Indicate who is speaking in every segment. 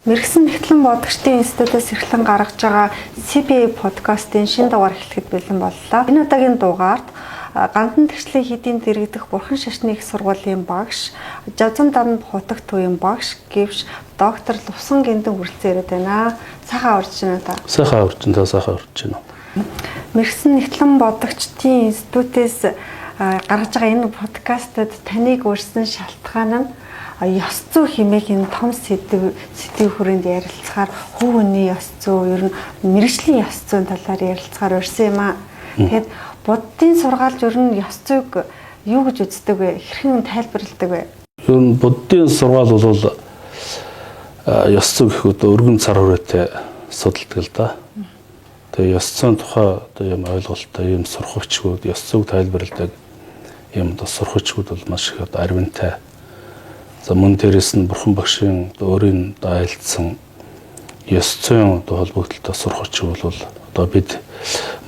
Speaker 1: Мэргэсэн нэгтлэн бодогчдын институтаас эрхлэн гаргаж байгаа CPA подкастын шинэ дугаар эхлэхэд бэлэн боллоо. Энэ удаагийн дугаард Гандан тэгшлийн хэдийн дэргэдэх Бурхан шашны их сургуулийн багш, Жазан дан хутагт туян багш, гэвш доктор Лувсан Гиндэн хүрэлцэн ирээд байна. Сайхан урьж байна та.
Speaker 2: Сайхан урьж байна, сайхан урьж байна.
Speaker 1: Мэргэсэн нэгтлэн бодогчдын институтээс гаргаж байгаа энэ подкастад таныг урьсан шалтгаан нь ёс зүй хэмээх энэ том сэдэв хүрээнд ярилцахаар хувь хүний ёс зүй, ер нь мэргэжлийн ёс зүйн талаар ярилцахаар урьсан юм аа. Тэгэхээр буддын сургаалж ер нь ёс зүйг юу гэж үздэг вэ? Хэрхэн тайлбарладаг вэ?
Speaker 2: Ер нь буддын сургаал бол ёс зүй гэх одоо өргөн цар хүрээтэй судалдаг л да. Тэгээ ёс зүйн тухай одоо юм ойлголттой юм сурах хүчгүүд, ёс зүйг тайлбарладаг юм одоо сурах хүчгүүд бол маш их одоо аривнтай. За мөн дээрээс нь бурхан багшийн өөрийн одоо айлдсан ёс зүйн одоо холбогдлолтой сурах хүчиг бол одоо бид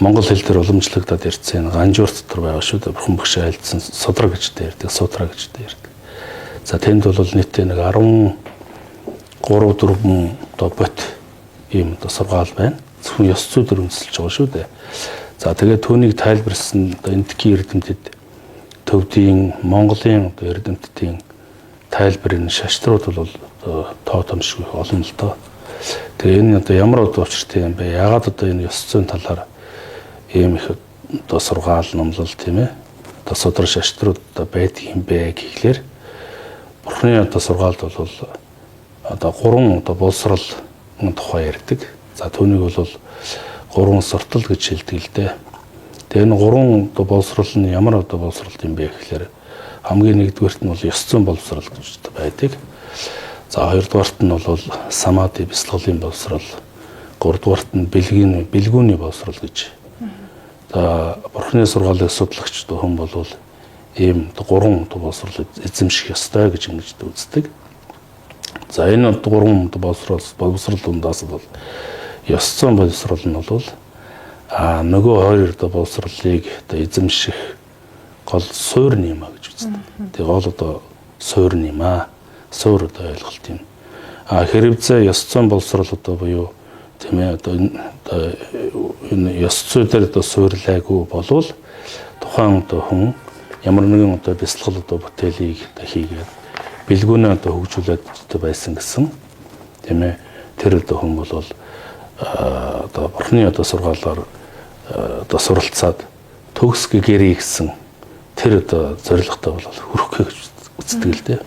Speaker 2: монгол хэл дээр уламжлагдаад ирсэн ганжуур дотор байгаа шүү дээ. Бурхан багш айлдсан судраг гэж ярьдаг, сутра гэж ярьдаг. За тэнд бол нийтдээ нэг 13 4 одоо бот ийм одоо сургаал байна. Зөвхөн ёс зүй дээр үндэслэж байгаа шүү дээ. За тэгээд түүнийг тайлбарласан одоо энтхийн эрдэмтэд төвдийн Монголын одоо эрдэмтдийн тайлбарын шаштрууд бол одоо тоо томшгүй олон л доо. Тэгээ энэ одоо ямар одоо учиртай юм бэ? Яагаад одоо энэ ёс зүйн талаар ийм их одоо сургаал номлол тийм ээ? Одоо судар шаштрууд одоо байдаг юм бэ гэхлээр Бурхны одоо сургаалд бол одоо гурван одоо боловсрол тухай ярьдаг. За түүнийг бол гурван суртал гэж хэлдэг л дээ. Тэгээ энэ гурван одоо боловсрол нь ямар одоо боловсрол юм бэ гэхлээр хамгийн нэгдүгээрт нь бол ёс зүйн боловсрол гэж байдаг. За хоёрдугаарт нь бол самади бясалгалын боловсрол, гуравдугаарт нь бэлгийн бэлгүүний боловсрол гэж. За Бурхны сургаалыг судлахч хүн бол ийм гурван боловсрол эзэмших ёстой гэж ингэж үздэг. За энэ гурван боловсрол дундаас бол ёс зүйн боловсрол нь бол нөгөө хоёр боловсролыг одоо эзэмших гол суурь юм а гэж үздэг. Тэгээ гол одоо суурь юм а. Суурь одоо ойлголт юм. А хэрэгцээ ёс зүйн боловсрол одоо буюу тийм ээ одоо энэ ёс зүй дээр одоо суурлаагүй болвол тухайн одоо хүн ямар нэгэн одоо бясалгал одоо бүтээлийг одоо хийгээд бэлгүүнээ одоо хөгжүүлээд одоо байсан гэсэн тийм ээ тэр одоо хүн бол одоо бурхны одоо сургаалаар одоо суралцаад төгс гэрээ гэсэн тэр одоо зорилготой бол хүрэх гэж үздэг л дээ.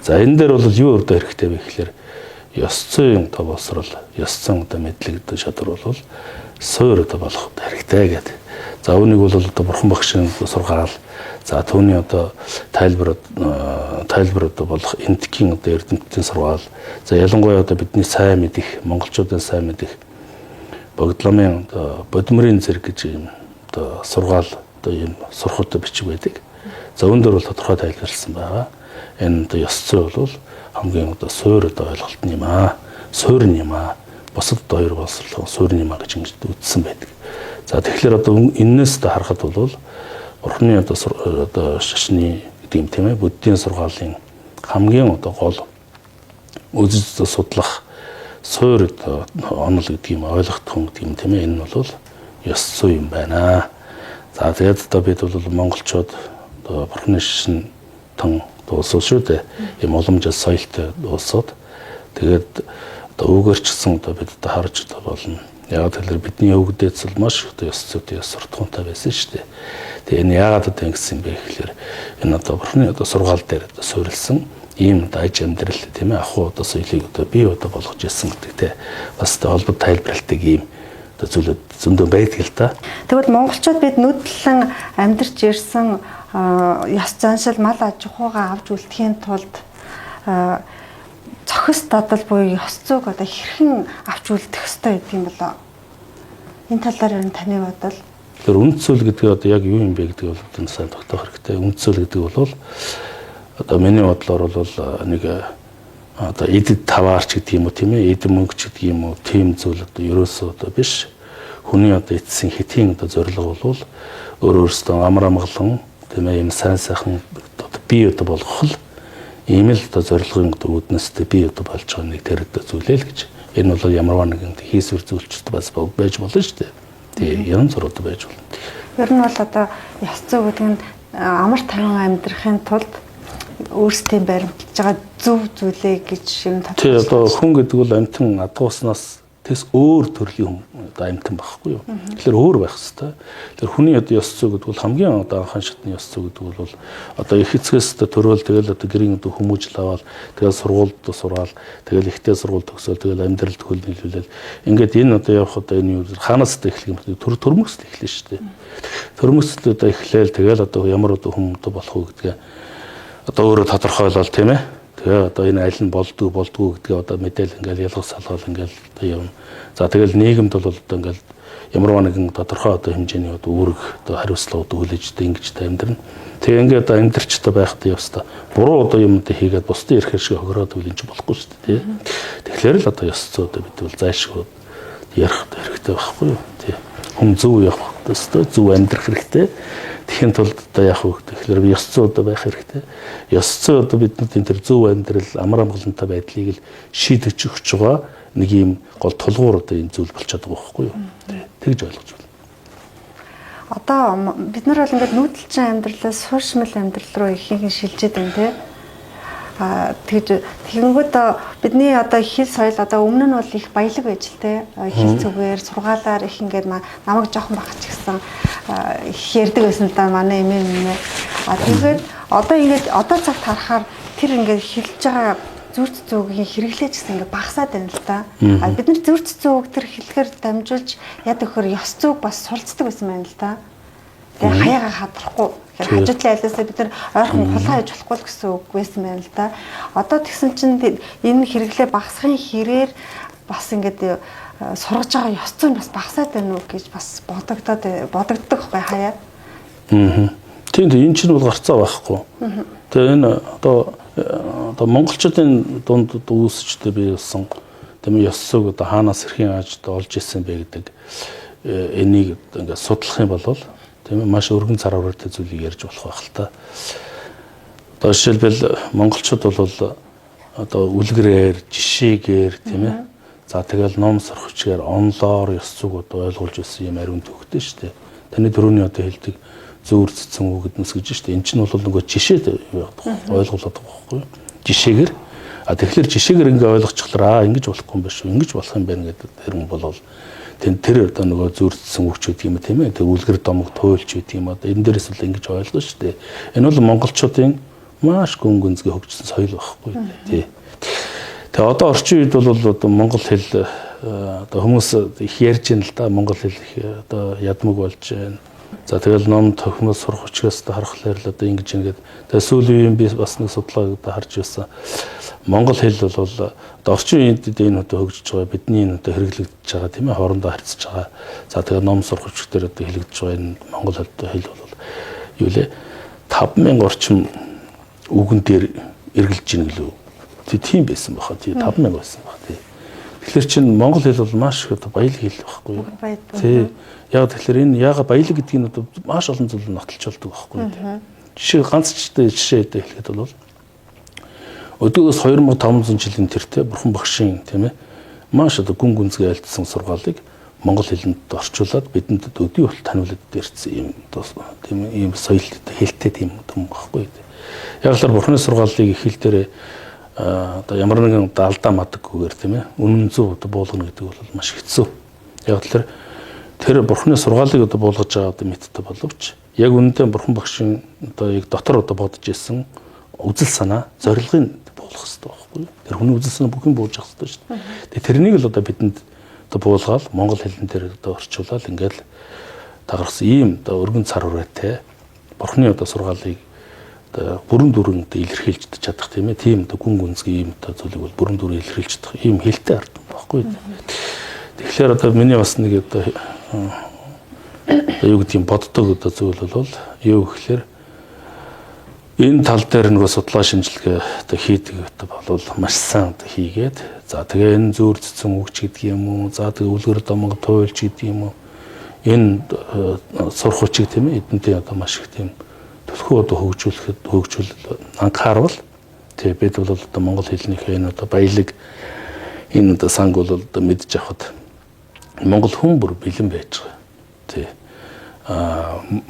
Speaker 2: За энэ дээр бол юу одоо хэрэгтэй вэ гэхлээр ёс зүйн одоо боловсрол, ёс зүйн одоо мэдлэг одоо чадвар бол суур одоо болох хэрэгтэй гэдэг. За үүнийг бол одоо бурхан багшийн сургаал, за түүний одоо тайлбар одоо болох энтхийн одоо эрдэмтдийн сургаал, за ялангуяа одоо бидний сайн мэдих, монголчуудын сайн мэдих Богдламын одоо бодмөрийн зэрэг гэж юм одоо сургаал одоо ийм сурахуйтай бичиг байдаг. За үүн дээр бол тодорхой тайлбарласан байгаа. Энэ одоо ёс зүй бол хамгийн одоо суур одоо ойлголт нь юм аа. Суур нь юм аа. Бусад хоёр боловсрол суур нь юм аа гэж ингэж үзсэн байдаг. За тэгэхээр одоо энэнээс одоо харахад бол Бурхны одоо шашны гэдэг юм тийм ээ буддийн сургаалын хамгийн одоо гол үзэж судлах суур одоо онол гэдэг юм ойлгох хүн гэдэг юм тийм ээ энэ нь бол ёс зүй юм байна. За тэгээд одоо бид бол монголчууд одоо бурхны шашин тон улсууд шүү дээ. Ийм уламжлал соёлтой улсууд. Тэгээд одоо үүгээр ч гэсэн одоо бид одоо харж одоо болно. Яг тэгэхээр бидний өвгдээц бол маш их одоо ёс зүйтэй ёс суртахуунтай байсан шүү дээ. Тэгээ энэ яагаад одоо ингэсэн юм бэ гэхлээр энэ одоо бурхны одоо сургаал дээр одоо суурилсан ийм одоо аж амьдрал тийм ээ ахуй одоо соёлыг одоо бий одоо болгож ирсэн гэдэг те бас одоо холбод тайлбарладаг ийм одоо зүйлүүд зөндөө байдаг л та.
Speaker 1: Тэгвэл монголчууд бид нүдлэн амьдарч ирсэн ёс заншил мал аж ахуйгаа авч үлдэхийн тулд цохис дадал буюу ёс зүйг одоо хэрхэн авч үлдэх ёстой гэдэг юм болоо. Энэ талаар ер нь таны бодол.
Speaker 2: Тэгэхээр үнэт зүйл гэдэг одоо яг юу юм бэ гэдэг бол одоо сайн тогтоох хэрэгтэй. Үнэт зүйл гэдэг бол одоо миний бодлоор бол нэг одоо эд таваарч гэдэг юм уу тийм ээ эд мөнгө ч гэдэг юм уу тийм зүйл одоо ерөөсөө одоо биш. Хүний одоо эцсийн хэтийн одоо зорилго бол өөр өөрсдөө амар амгалан тийм ээ юм сайн сайхан одоо бий одоо болгох л Ийм л одоо зорилгын одоо үүднээс би одоо болж байгаа нэг тэр одоо зүйлээ л гэж. Энэ бол ямарваа нэгэн хийсвэр зүйлчд бас байж болно шүү дээ. Тий, янз бүр одоо байж болно.
Speaker 1: Ер нь бол одоо ёс зүй гэдэг нь амар тайван амьдрахын тулд өөрсдийн баримталж байгаа зөв зүйлээ гэж юм
Speaker 2: тодорхойлж. Тий, одоо хүн гэдэг бол амьтан адгууснаас тэс өөр төрлийн хүн одоо амьтан байхгүй юу. Тэгэхээр өөр байх хэвээр. Тэгэхээр хүний одоо ёс зүй гэдэг бол хамгийн одоо анхан шатны ёс зүй гэдэг бол одоо их эцгээс одоо төрөөл тэгэл одоо гэрийн одоо хүмүүжил аваад тэгэл сургуульд сураал тэгэл ихтэй сургууль төгсөөл тэгэл амьдрал төгөл нийлүүлэл ингээд энэ одоо явах одоо энэ юу хаанаас одоо эхлэх юм бэ? Төрмөсөл эхлэн шүү дээ. Төрмөсөл одоо эхлээл тэгэл одоо ямар одоо хүн одоо болох уу гэдгээ одоо өөрөө тодорхойлол тийм ээ. Тэгээ одоо энэ аль нь болдгоо болдгоо гэдгээ одоо мэдээл ингээл ялгах салгаал ингээл одоо явна. За тэгэл нийгэмд бол одоо ингээл ямарваа нэгэн тодорхой одоо хэмжээний одоо үүрэг одоо хариуцлага одоо хүлээж одоо ингэж одоо амьдрна. Тэгээ ингээд одоо амьдрч одоо байх одоо ёстой. Буруу одоо юм одоо хийгээд бусдын эрхээр шиг хохироод үл энэ ч болохгүй шүү дээ. Тэгэхээр л одоо ёс зүй одоо бид бол зайлшгүй ярих одоо хэрэгтэй байхгүй юу? Тий. Хүн зөв явах ёстой, зөв амьдрах хэрэгтэй. Тэхийн тулд одоо яах вэ гэхээр ёс зүй одоо байх хэрэгтэй. Ёс зүй одоо бидний тэр зөв амьдрал, амар амгалантай байдлыг л шийдэж өгч байгаа нэг ийм гол тулгуур одоо энэ зүйл болчиход байгаа байхгүй юу? Тэгж ойлгож байна.
Speaker 1: Одоо бид нар бол ингээд нүүдэлчин амьдралаас сууршмал амьдрал руу ихэнх шилжээд байна тий. Тэгж тэгэнгүүт бидний одоо хэл соёл одоо өмнө нь бол их баялаг байж л те хэл зүгээр сургаалаар их ингээд намайг жоохон багч гэсэн их ярьдаг байсан л да манай эмээ эмээ. Тэгээд одоо ингээд одоо цагт харахаар тэр ингээд хэлж байгаа зүрт зүгийн хэрэглээ ч гэсэн ингээд багасаад байна л да. Бид нар зүрт зүг тэр хэлэхээр дамжуулж яд өхөр ёс зүг бас суралцдаг байсан байна л да. Тэгээ хаяага хадрахгүй. Тэгэхээр хажуу талын айлаасаа бид нар ойрхон хулгай хийж болохгүй л гэсэн үг байсан байна л да. Одоо тэгсэн чинь энэ хэрэглээ багасхын хэрээр бас ингээд сургаж байгаа ёс зүй бас багасаад байна уу гэж бас бодогдоод бодогддог байхгүй хаяа.
Speaker 2: Тийм тийм энэ чинь бол гарцаа байхгүй. Тэгээ энэ одоо монголчуудын дунд үүсчтэй бий болсон тийм ёс зүйг одоо хаанаас хэрхэн яаж олж ирсэн бэ гэдэг энийг ингээд судлах юм бол тийм маш өргөн цар хүрээтэй зүйлийг ярьж болох байх л та. Одоо жишээлбэл монголчууд бол одоо үлгэрээр, жишээгээр тийм ээ. За тэгэл ном сурахчгээр онлоор ёс зүйг одоо ойлгуулж байсан юм ариун төвхтэй шүү дээ. Таны түрүүний одоо хэлдэг зөөр цэцэн үг гэднэс гэж шүү дээ. Энд чинь бол нөгөө жишээд ойлгуулад байгаа байхгүй юу? Жишээгээр. А тэгэхээр жишээгээр ингээ ойлгочихлоо ингэж болохгүй юм байна шүү. Ингэж болох юм байна гэдэг тэр хүн бол тэр одоо нөгөө зөөрцсөн үгч гэдэг юм тийм ээ. Тэр үлгэр домог туйлч гэдэг юм одоо энэ дээрээс л ингэж ойлгоно шүү дээ. Энэ бол монголчуудын маш гүн гүнзгий хөгжсөн соёл байхгүй тий. Тэгээ одоо орчин үед бол одоо монгол хэл одоо хүмүүс их ярьж байна л да. Монгол хэл их одоо ядмаг болж байна. За тэгэл ном тохимол сурах хүчгээс харахлаар л одоо ингэж ингээд тэгээ сүүлийн үеийн би бас нэг судалгаа одоо харж байсан. Монгол хэл бол одоо орчин үед энэ одоо хөгжиж байгаа бидний энэ одоо хэрэглэгдэж байгаа тийм ээ хоорондоо харьцаж байгаа. За тэгээ ном сурах хүчгээр одоо хэлэгдэж байгаа энэ монгол хэл бол юу лээ 5000 орчим үгэн дээр эргэлж ийн гэлөө. Тийм байсан баха. Тий 5000 байсан баха тий. Тэгэхээр чин монгол хэл бол маш их одоо баялаг хэл байхгүй юу? Тий. Яг тэгэхээр энэ яага баялаг гэдгийг одоо маш олон зүйл нотолж болдог байхгүй юу? Жишээ ганц жишээ одоо хэлэхэд бол өдөөс 2500 жилийн тэртээ бурхан багшийн тийм ээ маш одоо гүн гүнзгий альдсан сургаалыг монгол хэлэнд орчуулад бидэнд өдий болт таниулаад ирсэн юм тийм ийм соёл хэлтэй тийм юм байхгүй юу? Яг л бурханы сургаалыг их хэл дээр одоо ямар нэгэн алдаа мадаггүйгээр тийм ээ үнэн зөв одоо буулгана гэдэг бол маш хэцүү. Яг л тэр бурханы сургаалыг одоо буулгаж байгаа одоо мэдтэй боловч яг үнэндээ бурхан багшийн одоо яг дотор одоо бодож исэн үзэл санаа зорилгыг буулгах хэрэгтэй байхгүй юу? Тэр хүний үзэл санаа бүх юм буулж явах хэрэгтэй шүү дээ. Тэгээ тэрнийг л одоо бидэнд одоо буулгаал монгол хэлэн дээр одоо орчуулаад ингээл дагарсан ийм одоо өргөн цар хүрээтэй бурханы одоо сургаалыг одоо бүрэн дүрэн одоо илэрхийлж чадах тийм ээ тийм одоо гүн гүнзгий ийм одоо зүйлийг бол бүрэн дүрэн илэрхийлж чадах ийм хэлтэй ард байхгүй юу. Тэгэхээр одоо миний бас нэг одоо юу гэдэг юм боддог одоо зүйл бол юу гэхээр энэ тал дээр нөгөө судлаа шинжилгээ одоо хийдэг одоо бол маш сайн одоо хийгээд за тэгээ энэ зөөр цэцэн үгч гэдэг юм уу за тэгээ үлгэр домог туйлч гэдэг юм уу энэ сурах хүчиг тийм ээ эдэнтэй одоо маш их тийм төлхөө одоо хөгжүүлэхэд хөгжүүл анхаарвал Тий, бид бол одоо монгол хэлнийхээ энэ одоо баялаг энэ одоо санг бол одоо мэдж авахд монгол хүн бүр бэлэн байж байгаа. Тий.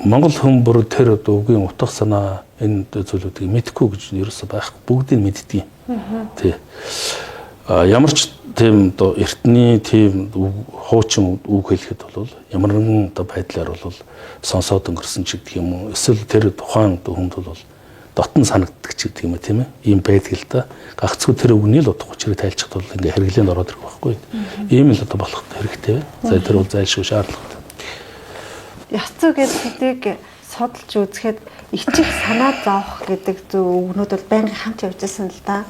Speaker 2: Монгол хүн бүр тэр одоо үгийн утга санаа энэ зүйлүүдийг мэдэхгүй гэж ерөөсөө байхгүй, бүгдийг мэддэг. Тий. Ямар ч тийм одоо эртний тийм хуучин үг хэлэхэд бол ямар нэгэн одоо байдлаар бол сонсоод өнгөрсөн ч гэдэг юм уу, эсвэл тэр тухайн одоо хүнд бол дотн санагддаг ч гэдэг юм уу, тийм ээ. Ийм байдаг л да. Гагцгүй тэр үгний л утга учирыг тайлчихд бол ингээ хэрэглээнд ороод ирэх байхгүй. Ийм л одоо болох хэрэгтэй. За, тэр бол зайлшгүй шаардлагатай.
Speaker 1: Ёс зүй гэдэг сэдвийг судалж үзэхэд ичих, санаа зовох гэдэг зөв үгнүүд бол байнгын хамт явж байсан л да.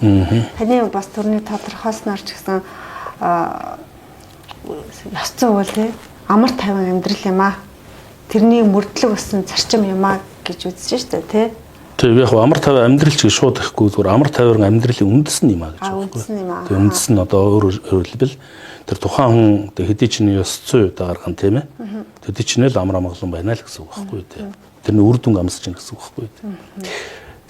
Speaker 1: Таны бас түрний тодорхойлсноор ч гэсэн ёс зүй бол тий амар тайван амьдрал юм аа. Тэрний мөрдлөг өссөн зарчим юм аа гэж үзэж штэ, тий.
Speaker 2: Тийм, яг амар тайван амьдрал ч гэж шууд ихгүй, зүгээр амар тайван амьдралын үндэс нь юм аа гэж
Speaker 1: байна. Үндэс нь юм аа.
Speaker 2: Тийм, үндэс нь одоо өөрөөр хэлбэл тэр тухайн хүн одоо хэдий чинь ёс зүй одоо гарган, тийм ээ. Тэдний чинь л амар амгалан байна л гэсэн үг байхгүй, тийм. Тэрний үр дүнг амсаж гин гэсэн үг байхгүй, тийм.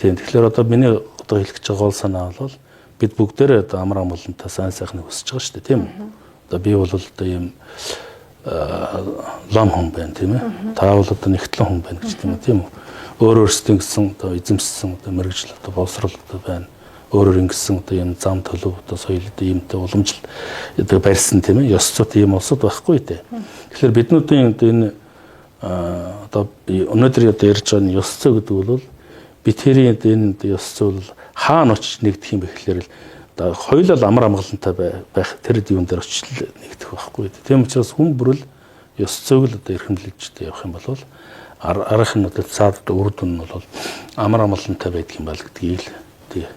Speaker 2: Тийм, тэгэхээр одоо миний одоо хэлэх гэж байгаа гол санаа бол бид бүгдээрээ одоо амар амгалантай сайн сайхныг хүсэж байгаа шүү дээ, тийм үү? Одоо би бол одоо ийм лам хүн байна, тийм ээ. Та бол одоо нэгтлэн хүн байна гэж, тийм үү, тийм үү? Өөр өөрсдийн гэсэн одоо эзэмшсэн одоо мэргэжил одоо боловсрол одоо байна. Өөрөөр ингэсэн одоо ийм зам төлөв одоо соёл одоо иймтэй уламжлал одоо барьсан, тийм ээ. Ёс зүйт ийм улсад байхгүй дээ. Тэгэхээр биднүүдийн одоо энэ одоо өнөөдөр одоо ярьж байгаа ёс зүй гэдэг бол бид тэрийн одоо энэ ёс зүй бол хаана очиж нэгдэх юм бэ гэхлээр л одоо хоёулаа л амар амгалантай байх тэр юун дээр очиж нэгдэх байхгүй. Тийм учраас хүн бүрэл ёс зүйг л одоо эрхэмлэж явах юм бол арах нь одоо цаад одоо үр дүн нь бол амар амгалантай байдаг юм байна гэдгийг л тий.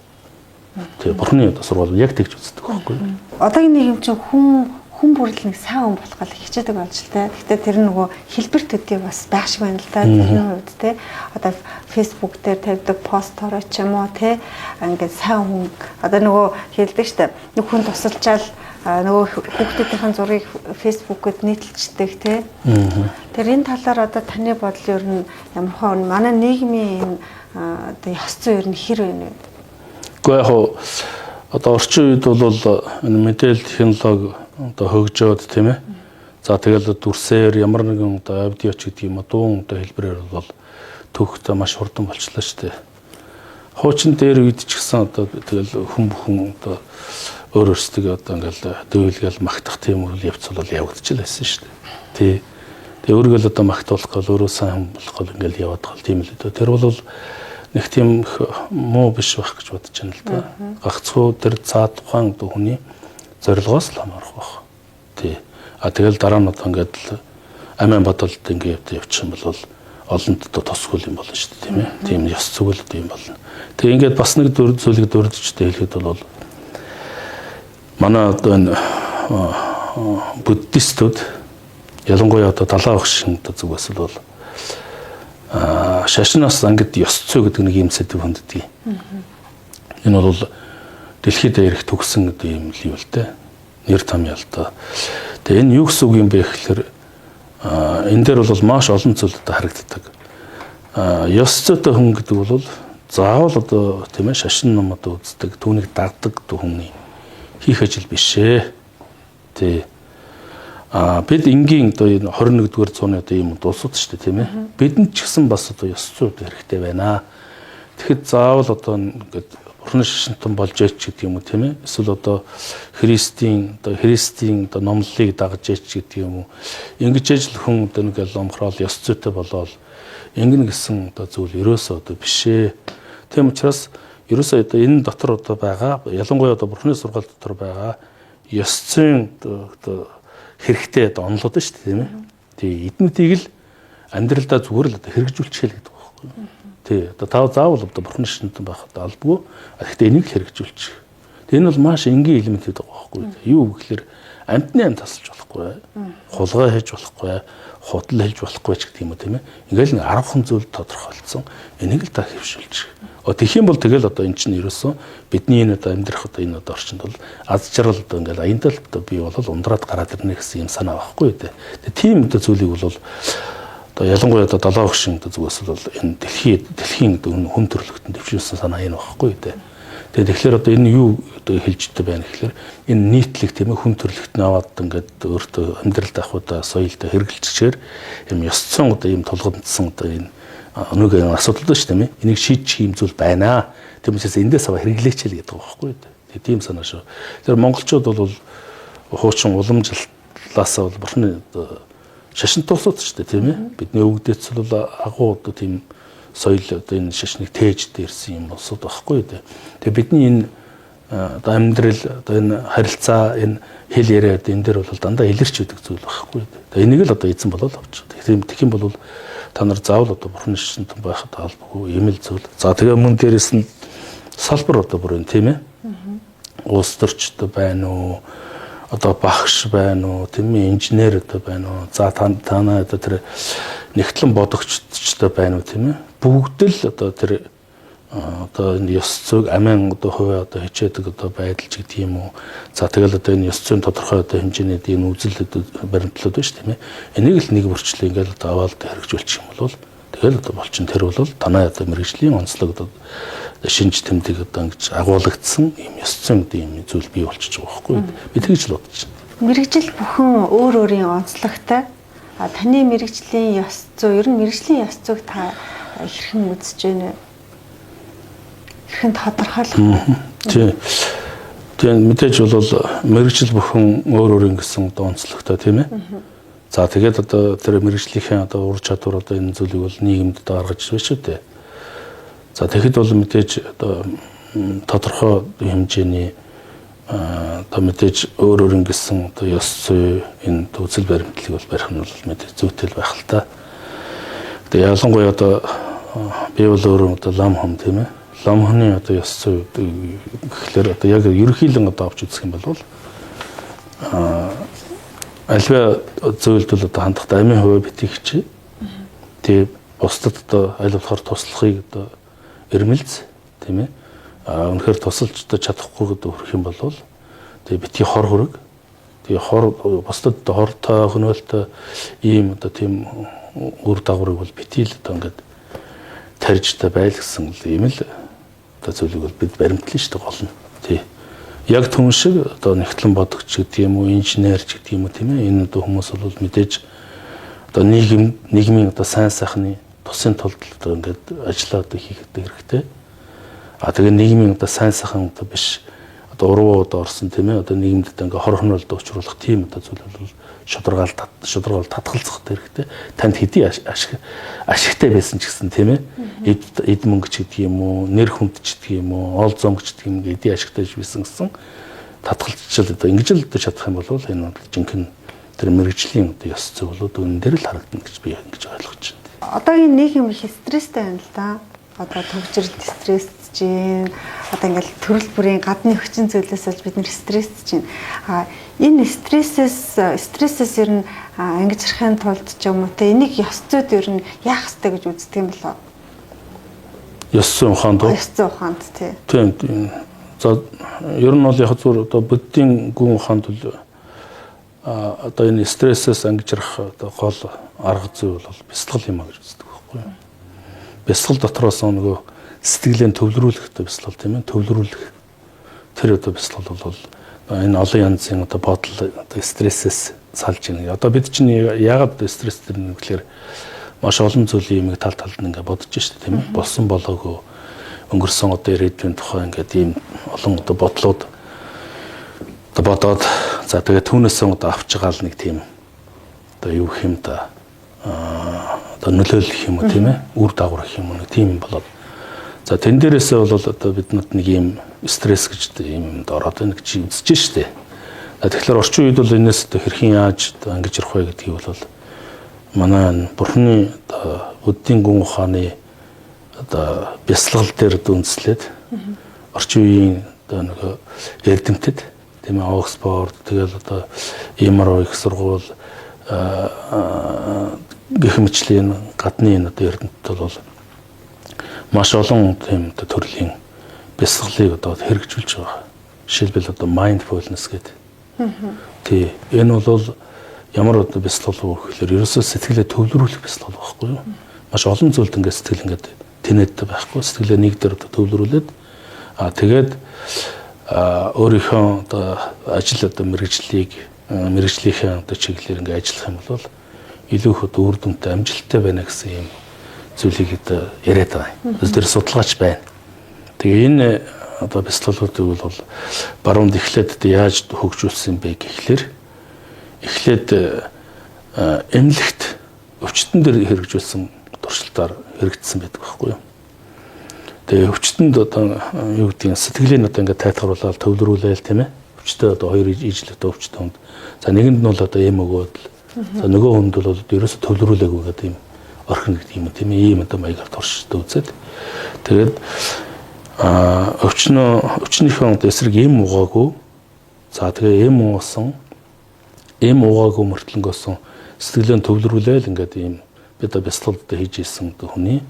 Speaker 2: Тэгээ бурхны одоо сургууль яг тэгж үздэг байхгүй.
Speaker 1: Одоогийн нийгэм чинь хүн бүрэл нэг сайн хүн болох гал хичээдэг болж л та. Гэхдээ тэр нөгөө хэлбэр төдий бас байх шиг байна л да. Тэрний хувьд те одоо Facebook дээр тавьдаг постороо ч юм уу, те, ингээд сайн хүн одоо нөгөө хэлдэг штэ, нэг хүн тусалчаал нөгөө хүүхдүүдийн зургийг Facebook-д нийтэлждэг, те. Тэр энэ талаар одоо таны бодол ер нь ямар хаа, манай нийгмийн энэ одоо ёс зүй ер нь хэр байна вэ?
Speaker 2: Гэхдээ яг одоо орчин үед бол энэ мэдээлэл технологи одоо хөгжөөд, тийм ээ. За, тэгэл дүрсээр ямар нэгэн одоо аудио ч гэдэг юм уу, дуун одоо хэлбэрээр бол төгтө маш хурдан болчлоо шүү дээ. Хуучин дээр үед ч гэсэн одоо тэгэл хүн бүхэн одоо өөр өөрсдөө одоо ингээл дөвөлгөл магтах тийм үйл явц бол явагдчихл байсан шүү дээ. Тий. Тэгээ өөрийгөө л одоо магтуулах гол, өөрөө сайн хүн болох гол ингээл яваад гол тийм л дээ. Тэр бол нэг тийм муу биш байх гэж бодож байна л да. Гагцхүү тэр цаад тухайн одоо хүний зорилгоос л хамаарах байх. Тий. А тэгэл дараа нь одоо ингээд л амиа бодолд ингээд явчих юм бол олонд одоо тосгүй юм болно шүү дээ, тийм ээ. Тийм ёс зүгэл одоо юм болно. Тэгээ ингээд бас нэг зүйлийг дурдж хэлэхэд бол манай одоо энэ буддистууд, ялангуяа одоо далаа багшин одоо зүгээс л бол шашнаас ангид ёс зүй гэдэг нэг юм сэдэв хөнддөг. Энэ бол дэлхийд дээрх төгсөн гэдэг юм л юу л дээ. Нэр том ялдаа. Тэгээ энэ юу гэсэн үг юм бэ гэхэлэр энэ дээр бол маш олон зүйл одоо харагддаг. Ёс зүйтэй хүн гэдэг бол заавал одоо, тийм ээ, шашин ном одоо үздэг, түүнийг дагдаг хүний хийх ажил биш ээ. Тий. Бид энгийн одоо энэ 21-р зууны одоо ийм улсууд шүү дээ, тийм ээ. Бидэнд ч гэсэн бас одоо ёс зүй хэрэгтэй байна. Тэгэхэд заавал одоо ингээд бурхны шашинтан болж яач гэдэг юм уу, тийм ээ. Эсвэл одоо Христийн одоо номлолыг дагаж яач гэдэг юм уу. Ингэж яж л хүн одоо нэг ломхрол ёс зүйтэй болоод ингэнэ гэсэн одоо зүйл ерөөсөө одоо биш ээ. Тийм учраас ерөөсөө одоо энэ дотор одоо байгаа, ялангуяа одоо бурхны сургаал дотор байгаа ёс зүйн одоо хэрэгтэй одоо онолууд шүү дээ, тийм ээ. Тий, эднүүдийг л амьдралдаа зүгээр л одоо хэрэгжүүлчихээ л гэдэг байхгүй. Тий, одоо та заавал одоо бурхны шинтэн байх одоо албагүй. Гэхдээ энийг л хэрэгжүүлчих. Тэгээ энэ бол маш энгийн элемент гэдэг байгаа байхгүй. Юу гэхээр амьтны амьд тасалж болохгүй, хулгай хийж болохгүй, худал хэлж болохгүй ч гэдэг юм уу, тийм ээ. Ингээл нэг 10 зүйл тодорхойлцсон. Энийг л та хэвшүүлчих. Тэгэх юм бол тэгэл одоо эн чинь ерөөсөө бидний энэ одоо амьдрах одоо энэ одоо орчинд бол аз жаргал одоо ингээл аяндал одоо би бол ундраад гараад ирнэ гэсэн юм санаа байхгүй дээ. Тэгээ тийм одоо зүйлийг бол одоо ялангуяа одоо долоо өгшин одоо зүгээс бол энэ дэлхийн одоо хүн төрлөختөнд дэвшүүлсэн санаа энэ байхгүй дээ. Тэгээд тэгэхээр одоо энэ юу одоо хэлжтэй байна гэхээр энэ нийтлэг, тийм ээ, хүн төрөлхтний аваад ингээд өөртөө амьдралд авахудаа соёлд хэрэгжилчээр юм ёс зүйн одоо ийм тулгамдсан одоо энэ өнөөгийн асуудал шүү, тийм ээ. Энийг шийдчих юм зүйл байна. Тийм учраас эндээс аваа хэрэглээч л гэдэг байгаа байхгүй юу. Тэгээд тийм санаа шүү. Тэр монголчууд бол хуучин уламжлалаасаа бол бурхны одоо шашин тулсууд шүү дээ, тийм ээ. Бидний өвгдээц бол агуу одоо тийм соёл одоо энэ шашныг тээж дээрсэн юм улсууд байхгүй юу. Тэгээ бидний энэ одоо амьдрал, одоо энэ харилцаа, энэ хэл яриа, одоо энэ дээр бол дандаа илэрч өгдөг зүйл байхгүй юу. Тэгээ энийг л одоо эзэн болоод авч. Тэгэхээр юм бол та нар заавал одоо бурхны шашинтан байхад албагүй юм л зүйл. За тэгээ мөн дээрэс нь салбар одоо бүр энэ, тийм ээ. Улс төрчд байна уу? Одоо багш байна уу, тийм ээ, инженер одоо байна уу? За танаа одоо тэр нэгтлэн бодогчдтой байна уу, тийм ээ? Бүгд л одоо тэр одоо энэ ёс зүйг амин одоо хувиа одоо хичээдэг одоо байдал ч гэдэг юм уу. За тэгэл одоо энэ ёс зүйн тодорхой одоо хэмжээний энэ үзэл одоо баримтлууд байна шүү, тийм ээ. Энийг л нэг бүрчлээ ингээл одоо аваад хэрэгжүүлчих юм бол тэгэл одоо болчин. Тэр бол танай одоо мэргэжлийн онцлог одоо шинж тэмдэг одоо ингэж агуулгдсан юм ёс зүйн одоо юм зүйл бий болчихж байгаа байхгүй юу. Би тэгж л бодож байна.
Speaker 1: Мэргэжил бүхэн өөр өөрийн онцлогтой. Таны мэргэжлийн ёс зүй, ер нь мэргэжлийн ёс зүйг та хэрхэн үзэж байна вэ? Хэрхэн тодорхойлох вэ?
Speaker 2: Тийм. Тийм, мэдээж бол мэргэжил бүхэн өөр өөрийн гэсэн одоо онцлогтой, тийм ээ. За тэгээд одоо тэр мэргэжлийнхээ одоо ур чадвар одоо энэ зүйлийг бол нийгэмд одоо гаргаж ирж шүү дээ. За тэгэхэд бол мэдээж одоо тодорхой хэмжээний одоо мэдээж өөр өөрийн гэсэн одоо ёс зүй, энэ үзэл баримтлалыг бол барих нь бол мэдээж зүйтэй л байх л та. Тэгээ ялангуяа одоо би бол өөрөө одоо лам хом, тийм ээ. Лам хонын одоо ёс зүй гэхлээр одоо яг ерөнхийлөн одоо авч үзэх юм бол альва зүйлд бол одоо хандахад амийн хувиа битгий хичээ. Тэгээ бусдад одоо аль болохоор туслахыг одоо эрмэлз, тийм ээ. А үнэхээр тусалж одоо чадахгүй гэдэг хүрэх юм бол тэгээ битгий хор хөрөг. Тэгээ хор бусдад одоо хортой, хөнөөлтөй ийм одоо тийм үр дагаврыг бол битгий л одоо ингээд тарьж та байл гэсэн ийм л одоо зүйлийг бол бид баримтлана шүү дээ гол нь. Тий. Яг түн шиг одоо нэгтлэн бодогч гэдэг юм уу, инженер ч гэдэг юм уу, тийм ээ. Энэ одоо хүмүүс бол мэдээж одоо нийгмийн одоо сайн сайхны тусын тулд одоо ингээд ажлаа одоо хийх хэрэгтэй. А тэгээ нийгмийн одоо сайн сайхан одоо биш одоо урвуу одоо орсон, тийм ээ, одоо нийгэмд одоо ингээд хор хөнөөлд учруулах тийм одоо зүйл бол шударгаал татгалзах хэрэгтэй. Танд хэдий ашигтай байсан ч гэсэн, тийм ээ, эд мөнгө ч гэдэг юм уу, нэр хүнд ч гэдэг юм уу, ол зонг ч гэдэг юм, хэдий ашигтай байсан гэсэн татгалзчил одоо ингэж л одоо чадах юм бол энэ бол жинхэнэ тэр мэргэжлийн одоо ёс зүй бол үнэн дээр л харагдана гэж би ингэж ойлгож байна.
Speaker 1: Одоогийн нийгэм их стресстэй байна л да. Одоо төгжрэлт стрессж гин. Одоо ингээл төрөл бүрийн гадны хүчин зүйлээс болж бид нэр стрессж гин. А энэ стрессээс ер нь ангижрахын тулд ч юм уу те энийг ёс зүйд ер нь яах ёстой гэж үздэг юм болоо?
Speaker 2: Ёс зүйн ухаанд уу?
Speaker 1: Ёс зүйн ухаанд, тий.
Speaker 2: Тийм. За ер нь бол яг зүгээр одоо буддийн гүн ухаанд бол одоо энэ стрессээс ангижрах одоо гол арга зүй бол бясалгал юм а гэж үздэг байхгүй юу? Бясалгал дотроос нөгөө сэтгэлээ төвлөрүүлэх одоо бясалгал, тийм ээ, төвлөрүүлэх тэр одоо бясалгал бол энэ олон янзын одоо бодол одоо стрессээс салж ийн. Одоо бид чинь яагаад стресс тэр нэг гэхээр маш олон зүйлийн юмыг тал талд нь ингээд бодож штэ, тийм ээ. Болсон болоогүй, өнгөрсөн одоо ирээдүйн тухай ингээд ийм олон одоо бодлууд одоо бодоод, за тэгээ түүнээсээ одоо авч байгаа л нэг тийм одоо юу гэх юм да, одоо нөлөөлөх юм уу, тийм ээ, үр дагавар гэх юм уу, нэг тийм болоод, за тэн дээрээсээ бол одоо биднэд нэг ийм стресс гэж ийм юмд ороод байна гэж үзэж штэ. Тэгэхээр орчин үед бол энэс одоо хэрхэн яаж одоо ангижрах вэ гэдгийг бол манай бурхны одоо буддийн гүн ухааны одоо бясалгал дээр одоо үндэслээд орчин үеийн одоо нөгөө эрдэмтэд, тийм ээ, Оксфорд, тэгэл одоо Имро их сургууль гэх мэтлийн гадны энэ одоо эрдэмтэд бол маш олон тийм одоо төрлийн бясалгалыг одоо хэрэгжүүлж байгаа. Жишээлбэл одоо mindfulness гэдэг. Тий. Энэ бол ямар одоо бясалгал вэ гэхээр ерөөсөө сэтгэлээ төвлөрүүлэх бясалгал байхгүй юу? Маш олон зүйлд ингээд сэтгэл ингээд тэнэдтэй байхгүй. Сэтгэлээ нэг дээр одоо төвлөрүүлээд Тэгээд өөрийнхөө одоо ажил одоо мэргэжлийг мэргэжлийнхээ одоо чиглэлээр ингээ ажиллах юм бол илүү их одоо үр дүнтэй, амжилттай байна гэсэн юм зүйлийг одоо яриад байгаа юм. Тэр судалгаач байна. Тэгээ энэ одоо бясалгалуудыг бол баруунд эхлээд одоо яаж хөгжүүлсэн бэ гэхлээр эхлээд эмнэлэгт өвчтөн дээр хэрэгжүүлсэн туршилтаар хэрэгжсэн байдаг байхгүй юу. Тэгээ өвчтөнд одоо юу гэдгийг сэтгэлийг одоо ингээд тайтгаруулаад төвлөрүүлээл, тийм ээ. Өвчтөй одоо хоёр ижил одоо өвчтөй хүнд. За, нэгэнд нь бол одоо эм өгөөд л, за, нөгөө хүнд бол ерөөсө төвлөрүүлээгүй гэдэг юм орхино гэдэг юм, тийм ээ. Ийм одоо маягаар туршилт үзээд, тэгээд өвчнийхөө одоо эсрэг эм угаагүй. За, тэгээ эм уусан, эм угаагүй мөртлөнгөөсөн сэтгэлээ төвлөрүүлээл ингээд ийм бид бясалгал одоо хийж исэн одоо хүний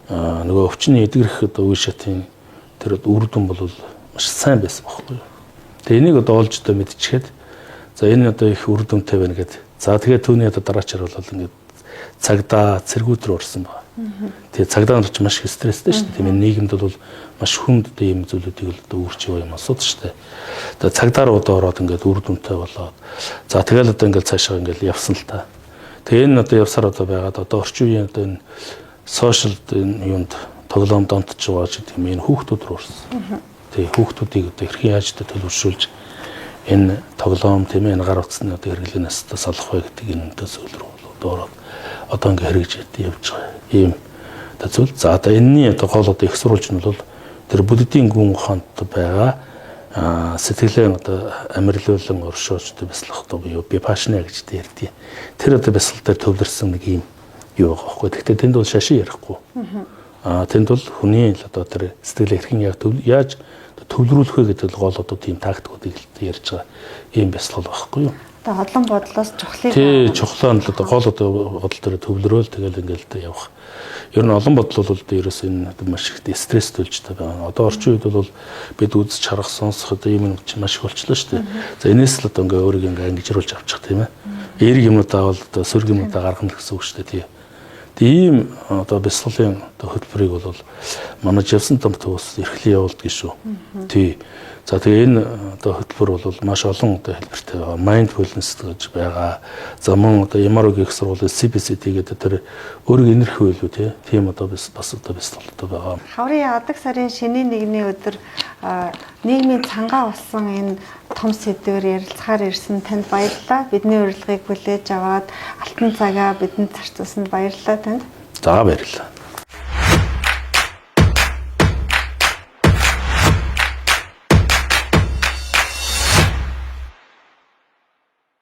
Speaker 2: нөгөө өвчний эдгэрэх одоо үе шатын тэр үр дүн бол маш сайн байсан байхгүй юу. Тэгээ энийг одоо олж одоо мэдчихээд, за, энэ одоо их үр дүнтэй байна гэд. За, тэгээ түүний одоо дараачаар бол ингээд цагдаа, цэргүүд рүү орсон байна. Тэгээ цагдаа нар ч маш их стресстэй шүү дээ. Тийм ээ, нийгэмд бол маш хүнд одоо ийм зүйлүүдийг л одоо үүрч яваа юм асуудал шүү дээ. Тэгээ цагдаа руу одоо ороод ингээд үр дүнтэй болоод, за, тэгэл одоо ингээд цаашаа ингээд явсан л та. Тэгээ энэ одоо явсаар одоо байгаад одоо орчин үеийн одоо энэ social энэ юунд тоглоомд донтож байгаа ч гэдэг юм, энэ хүүхдүүд рүү орсон. Тэгээ хүүхдүүдийг одоо хэрхэн яаж одоо төлөвшүүлж энэ тоглоом, тийм ээ, энэ гар утасны одоо хэрэглээнээс одоо салах вэ гэдэг энэ одоо зүйл рүү одоо ороод одоо ингээ хэрэгж явж байгаа ийм одоо зүйл. За, одоо энэний одоо гол одоо их сурвалж нь бол тэр буддийн гүн ухаанд байгаа сэтгэлээ одоо амарлиулан оршоож одоо бясалгах одоо буюу випашна гэж ярьдیں۔ Тэр одоо бясалгал дээр төвлөрсөн нэг ийм юу байгаа байхгүй. Гэхдээ тэнд бол шашин ярихгүй. Тэнд бол хүний л одоо тэр сэтгэлээ хэрхэн яг яаж төвлөрүүлэх вэ гэдэг л гол одоо тийм тактикуудыг л ярьж байгаа ийм бясалгал байхгүй юу?
Speaker 1: Одоо олон бодлоос чухлыг
Speaker 2: Тий, чухлаа нь л одоо гол одоо бодол дээр төвлөрөөл, тэгэл ингээл л явах. Ер нь олон бодол бол одоо ерөөс энэ маш их стресс төлж та байгаа. Одоо орчин үед бол бид үзэж, харах, сонсох одоо юм чинь маш их болчлоо шүү дээ. За, энэс л одоо ингээ өөрийг ингээ ангижруулж авчих, тийм ээ. Эерэг юмнуудаа авал одоо сөрөг юмнуудаа гаргана гэсэн үг шүү дээ, тий. Тэгээ ийм одоо бясалгалын одоо хөтөлбөрийг бол манай Жавсан том төвс эрхлэн явуулдаг шүү. Тий. За, тэгээ энэ одоо хөтөлбөр бол маш олон одоо хэлбэртэй байгаа. Mindfulness гэж байгаа. За, мөн одоо Ямарогийн их сургуулийн CBCT гэдэг тэр өөрийг инэрх байлуу, тий. Тийм одоо бас одоо бясалгал одоо байгаа.
Speaker 1: Хаврын адаг сарын шинийн нэгний өдөр нийгмийн цангаа болсон энэ том сэдвээр ярилцахаар ирсэн танд баярлалаа. Бидний урилгыг хүлээж аваад алтан цагаа бидэнд зарцуулсанд баярлалаа танд.
Speaker 2: За, баярлалаа.